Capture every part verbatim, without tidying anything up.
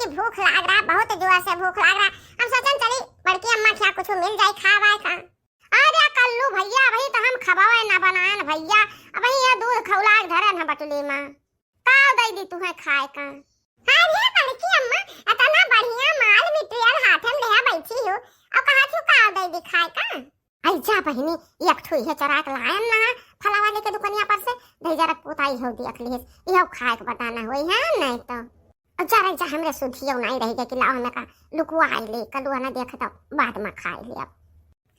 भूख लाग रहा, बहुत जोर से भूख लाग रहा। हम सोचन चली बड़की अम्मा के यहाँ कुछ मिल जाई खाए वाए का। अरे कल्लू भैया, अबही तो हम खबावे ना बनायन भैया, अबही ये दूध खौला के धरन है बटुली में। का दे दी तुहे खाए का? अरे बड़की अम्मा, इतना बढ़िया माल material हाथे में लेहा बैठी हो, अब कहा थी का दे दी खाए का? आई जा बहिनी, एक ठो इहे चोरा के लायन ना, फलावा लेके दुकनिया पर से, दहिजरा पुताई हो दिया खलिस, इहो खाए के बताना होई है नहीं तो। अब जा रे जा, हमरे सुधियो नहीं रह गए कि लाओ हमें का लुकुआ ले, कलुआ ना देखे तो बाद में खाए ले अब।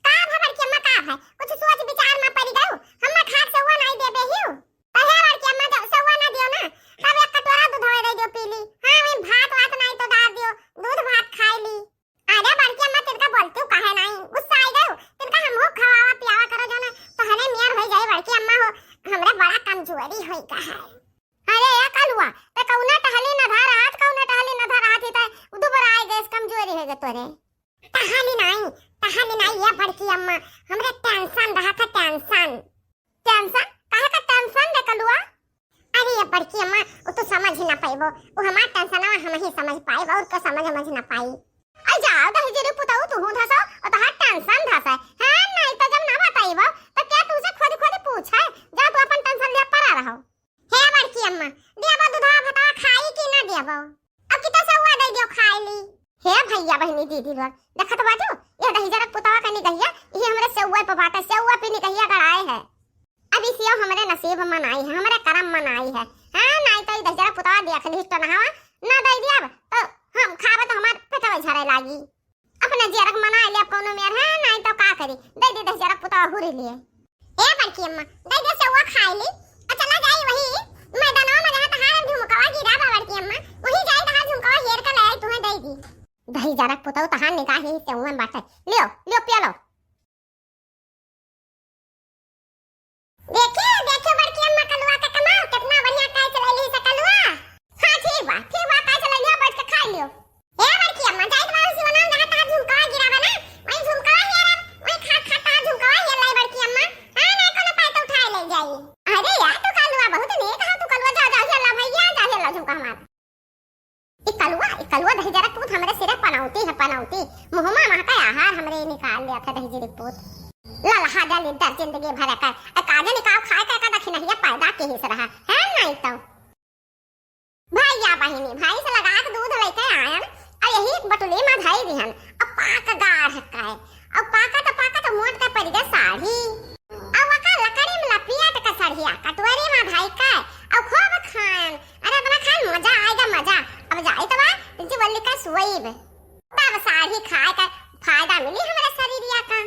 का भा बड़की अम्मा का भा? कुछ सोच विचार में पड़ गयो, हम खाट से हुआ नहीं देबे हियो। तो हे बड़की अम्मा, जब से हुआ ना दियो ना, तब एक कटोरा दूध होए दे दियो पी ली। हाँ, वही भात वात नहीं तो डाल दियो, दूध भात खाए ली। अरे बड़की अम्मा, तिनका बोलती हूँ काहे नहीं? गुस्सा आई गयो। तिनका हमहू खवावा पियावा करो जो ना, तो हने मियार होई जाए बड़की अम्मा हो, हमरे बड़ा कमजोरी होई का है। अरे ए कलुआ, ते कौने टहली न धर हाथ, कौने टहली न धर हाथ, ही ते दुबर आए गैस कमजोरी होई गए तोरे। टहली नहीं, टहली नहीं, ये बड़की अम्मा, हमरे tension रहा था, tension। Tension? काहे का tension रे कलुआ? अरे ये बड़की अम्मा, वो तो समझ ही ना पाइबो, वो हमार tension हम ही समझ पाइब, और का समझ, समझ ना पाई। आई जाओ दहिजरी पुताऊ, तू हूँ धसो, और तहार tension धसे। हाँ, नहीं तो जब ना बताइबो, तो क्या तुमसे खुद खुद पूछे? जा तू अपन tension ले परा रहो। हे बड़की अम्मा, देबो दूधवा भतवा खाई कि ना देबो? अब की तो सेउआ दे दियो खाए ली। हे भैया बहिनी दीदी लोग, देखत बाटू, ये दहिजरक पुतवा का निगहिया, ये हमरे सेउआ पे बाटे, सेउआ पे निगहिया गड़ाए है। अब इसियो हमरे नसीब में नाई है, हमरे करम में नाई है। हाँ, नाई तो ई दहिजरक पुतवा देख ली तो नहावा, ना दे दिया तो हम खावे तो हमार पेटवा झरे लागी। अपने जियरक मनाए ले अब कौनो मेर है, नाई तो का करी, दे दे दहिजरक पुतवा हुरी लिए। ए बड़की अम्मा, दे दे सेउआ खाए ली। आ चला जाई वही मैदानवा में जहाँ तहार झुमकवा गिरा बा बड़की अम्मा, वही जाई तहार झुमकवा हेर के ले आई, तुहे दे दी। दहिजरक पुतवा तहार निगाह ही सेउआ में बाटे। लियो, लियो पिया लो। देखियो, देखियो बड़की अम्मा कलुआ के कमाल, कितना बढ़िया कैच ले ली से कलुआ। हाँ ठीक बा, ठीक बा, कैच ले लियो, बैठ के खा लियो। ए बड़की अम्मा, जाइत बारू सिवना में जहाँ तहार झुमकवा गिरा बा ना, वही झुमकवा हेर, वही खात खात तहार झुमकवा हेर लाई बड़की अम्मा। हाँ, ना कोनो पाए तो उठाए ले जाई। अरे यार, तू कलुआ बहुत नेक है, तू कलुआ जा, जा हेर ला भैया, जा हेर ला झुमका हमार। ई कलुआ, ई कलुआ दहिजरक पूत हमरे सिरे पनौती है, पनौती। मुँहमा महका आहार हमरे निकाल लिया था दहिजरक पूत। ललहा जाली दर जिंदगी भर कर। आ काजे निकाल खाए का, का दखिनहिया पैदा के हिस रहा। है नहीं तो। भैया बहिनी, भाई से लगा के दूध लेके आयन, आ यही एक बटुली में धई दिहन। अब पाक गाढ़ का है। अब पाकत, पाकत मोट के पड़ गए साड़ी। अब वका लकड़ी में लपेट के सड़िया कटोरी में धई के, अब खूब खायन। अरे इतना खान मजा आएगा, मजा। अब जाई तो बा, तुझे बोली का सुईब। तब साड़ी खाए का फायदा मिली हमारे शरीरिया का।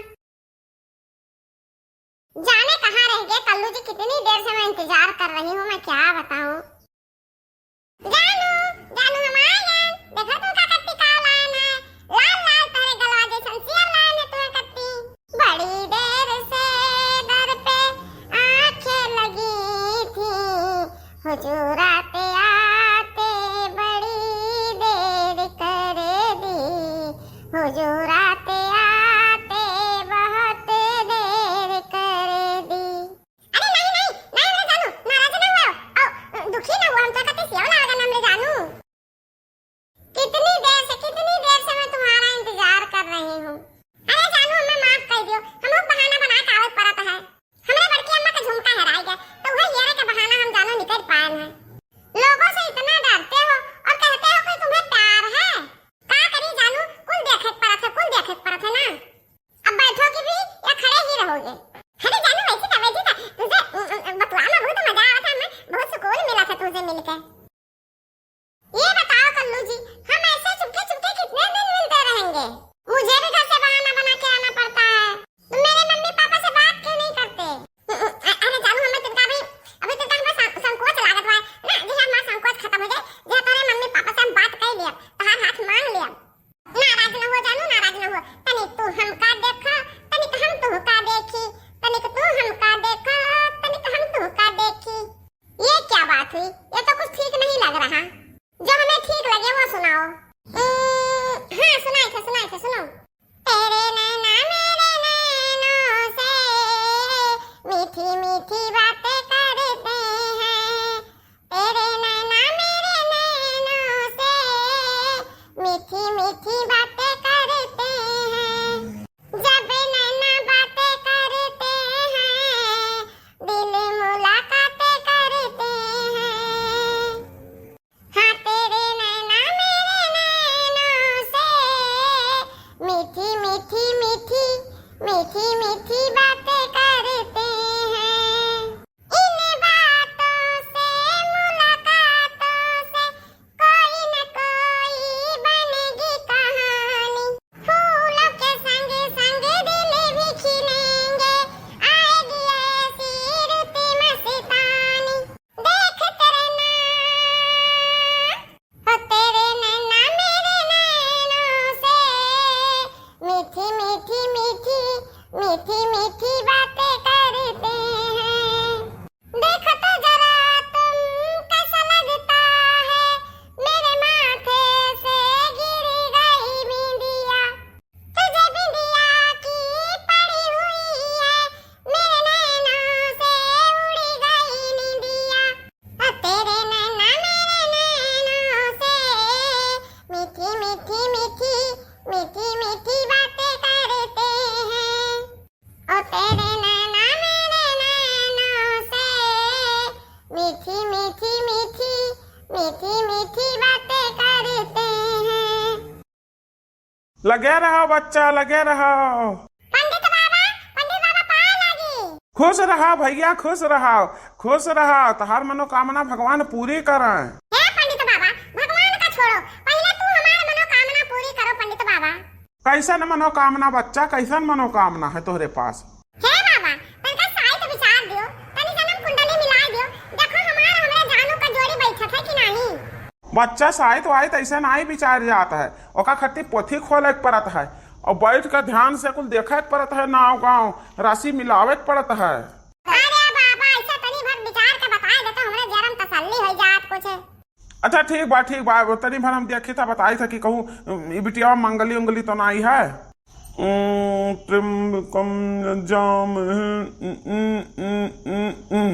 जाने कहाँ रह गए कल्लू जी, कितनी देर से मैं इंतजार कर रही हूँ, मैं क्या बताऊँ। जानू, जानू हम आए हैं, देखा तू का कत्ती का लायन है, लाल लाल तोरे गलवा जैसन सिया लायन है तू कत्ती। बड़ी देर से दर पे आंखें लगी थी, हुजूर आते आते बड़ी देर कर दी, हुजूर आते आते बहुत देर कर दी। अरे नहीं, नहीं, नहीं रे जानू, नाराज ना हुआ, औ, दुखी ना हुआ, हम तो कत्ती सिया लायन है रे जानू। कितनी देर से, कितनी देर से मैं तुम्हारा इंतजार कर रही हूँ। अरे जानू, हमें माफ कर दियो, हम लोग बहाना बना के आवत पड़त है। हमरे बड़की अम्मा का झुमका हेराई गया, तो वह हेरे का बहाना हम जानू निकल पाए हैं। लोगों से इतना डरते हो और कहते हो कि तुम्हें प्यार है। का करी जानू, कुल देखे के पड़त है, कुल देखे के पड़त है ना। अब बैठोगी भी या खड़े ही रहोगे? अरे जानू, वैसे का, वैसे का, तुझे, उम, उम, बतुआ में बहुत मजा आया था, हमें बहुत सुकून मिला था तुझे मिलकर। ये बताओ कल्लू जी, हम ऐसे चुपके चुपके कितने दिन मिलते रहेंगे? मुझे भी घर से बहाना बना के आना पड़ता है। तुम मेरे मम्मी पापा से बात क्यों नहीं करते? अ-, अरे जानू, हमें तिनका भी, अभी तिनका हमें सं-, संकोच लागत हुआ है ना, जी हमारा संकोच खत्म हो जाए, जी तुम्हारे मम्मी पापा से हम बात कर लिया, तुम्हारा हाथ मांग लिया। नाराज न हो जानू, नाराज न हो, तनिक तू हमका देखा, तनिक हम तुहका देखी, तनिक तू हमका देखा, तनिक हम तुहका देखी। ये क्या बात हुई? ये तो कुछ ठीक नहीं लग रहा। जो हमें ठीक लगे वो सुनाओ। उम्म, हाँ, सुनाई थे, सुनाई थे, सुनो। तेरे नैना मेरे नैनों से मीठी मीठी बातें करते हैं। तेरे नैना मेरे नैनों से मीठी मीठी बातें करते हैं। लगे रहो बच्चा, लगे रहो। पंडित बाबा, पंडित बाबा, पाँव लागी। खुश रहा भैया, खुश रहा, खुश रहा। तोहार मनोकामना भगवान पूरी करें। हे पंडित बाबा, भगवान का छोड़ो, पहिले तू हमार मनोकामना पूरी करो पंडित बाबा। कैसन मनोकामना बच्चा, कैसन मनोकामना है तोहरे पास? हे बाबा, तनका साइत विचार दियो, तनी जन्म कुंडली मिलाइ दियो। देखो हमार हमरे जानू का जोड़ी बैठत है कि नाहीं? बच्चा, साइत वाइत ऐसे नाहीं विचार जात है, ओका खातिर पोथी खोले के पड़त है और बैठ के ध्यान से कुल देखे के पड़त है, नाव गाँव राशि मिलावे के पड़त है। अरे बाबा, ऐसे तनी भर विचार के बताइ देते, हमरे जरम तसल्ली होइ जात कुछ। अच्छा ठीक बा, ठीक बा, तनी भर हम देखी था, बताई था कि कहूँ, उम, ई बिटिया मंगली उंगली तो नाहीं है। उम, त्र्यंबकम जाम, उम, उम, उम, उम, उम।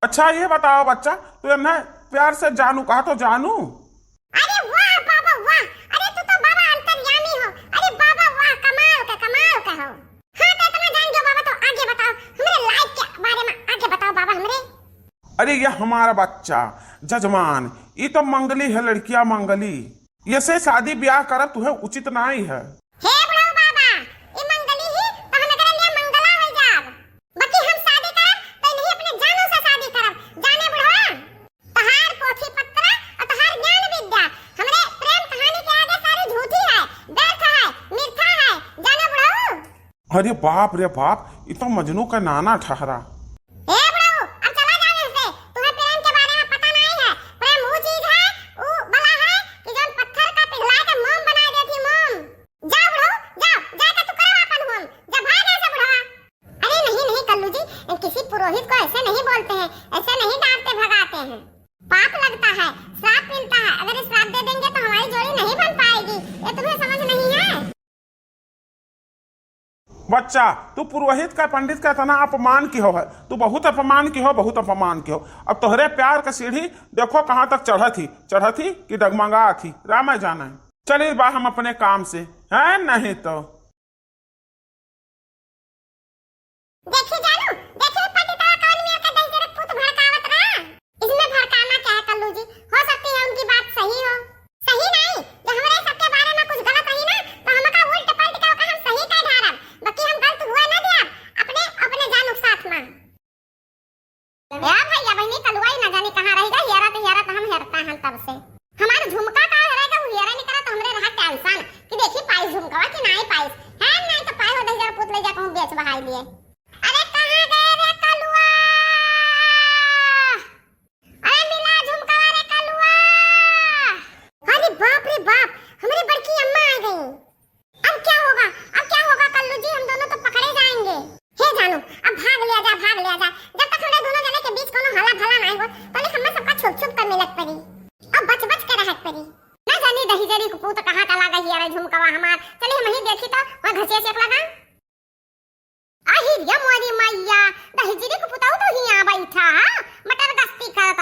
अच्छा ये बताओ बच्चा, तू इन्हें प्यार से जानू कहा तो जानू? अरे वाह बाबा वाह, अरे तू तो बाबा अंतर्यामी हो, अरे बाबा वाह, कमाल का, कमाल का हो। हाँ तो इतना जान गयो बाबा, तो आगे बताओ, हमरे life के बारे में आगे बताओ बाबा हमरे। अरे ये हमारा बच्चा जजमान, ये तो मंगली है, लड़किया मंगली, ये से शादी ब्याह करब तुहे उचित नाहीं है। हे बुढ़ऊ बाबा, ई मंगली ही तो हम एकरे लिए मंगला होइ जाब। बाकी हम शादी करब तो इन्हीं अपने जानू से शादी करब, जाने बुढ़वा। तहार पोथी पत्र और तहार ज्ञान विद्या हमरे प्रेम कहानी के आगे सारी झूठी है, व्यर्थ है, मिथ्या है, जाने बुढ़ऊ। अरे बाप रे बाप, ई तो मजनू का नाना ठहरा। ए बुढ़ऊ, अब चला जा यहाँ से। तुम्हें प्रेम के बारे में पता नहीं है। प्रेम वो चीज है, वो बला है कि जौन पत्थर का पिघला के मोम बना देती, मोम। जाओ बुढ़ऊ, जाओ, जाके तू करो अपन मोम। जा भाग यहाँ से बुढ़वा। अरे नहीं, नहीं कल्लू जी, किसी पुरोहित को ऐसे नहीं बोलते हैं, ऐसे नहीं डांटते भगाते हैं। पाप लगता है, श्राप मिलता है। अगर ये श्राप दे देंगे तो हमारी जोड़ी नहीं बन पाएगी। ये तुम्हें समझ नहीं है? बच्चा, तू पुरोहित का, पंडित का इतना अपमान किहो है, तू बहुत अपमान किहो, बहुत अपमान किहो। अब तोहरे प्यार का सीढ़ी देखो कहाँ तक चढ़त ही, चढ़त ही कि डगमगात ही, राम जाने। चली बा हम अपने काम से, हैं नहीं तो। देखी जानू, देखी पंडितवा कौन मेर के दहिजरे पूत भड़कावत रहा। इसमें भड़काना क्या है कल्लू जी? हो सकती है उनकी बात सही हो। सही नहीं, जो हमरे सबके बारे में कुछ गलत रही ना, तो हमका उल्ट पलट के ओका हम सही कह ढारब, बाकी हम गलत हुआ ना दिया अपने, अपने जानू के साथ में। ए भैया बहिनी, कलुआ ही ना जानी कहाँ रह गए, हियरा तो हियरा तो हम हेरता हन तब से। हमार झुमका का हेरा गए, हियरा नहीं करा तो हमरे रहा tension कि देखी पाई झुमकवा कि नाई पाई। है नाई तो पाई हो दहिजर पूत ले जा कहूँ बेच बहाई लिए। अरे कहाँ गए रे कलुआ? अरे मिला झुमकवा रे कलुआ। अरे बाप रे बाप, हमरे बड़की अम्मा आ गई। अब क्या होगा, अब क्या होगा कल्लू जी, हम दोनों तो पकड़े जाएंगे। हे जानू, अब भाग लिया जा, भाग लिया जा। जब तक हमरे दोनों जने के बीच कोनो हला भला नाई हो, तले हमें सबका छुप छुप कर मिलत पड़ी और बच बच के रहत पड़ी। ना जानी दहिजरी के पूत कहाँ चला गई, अरे झुमकवा हमार। चली हम ही देखी तो, वहाँ घसिया चेक लगा। आही रे मोरी मैया, दहिजरी के पुतऊ तो हियाँ बैठा, हाँ? मटर गश्ती करत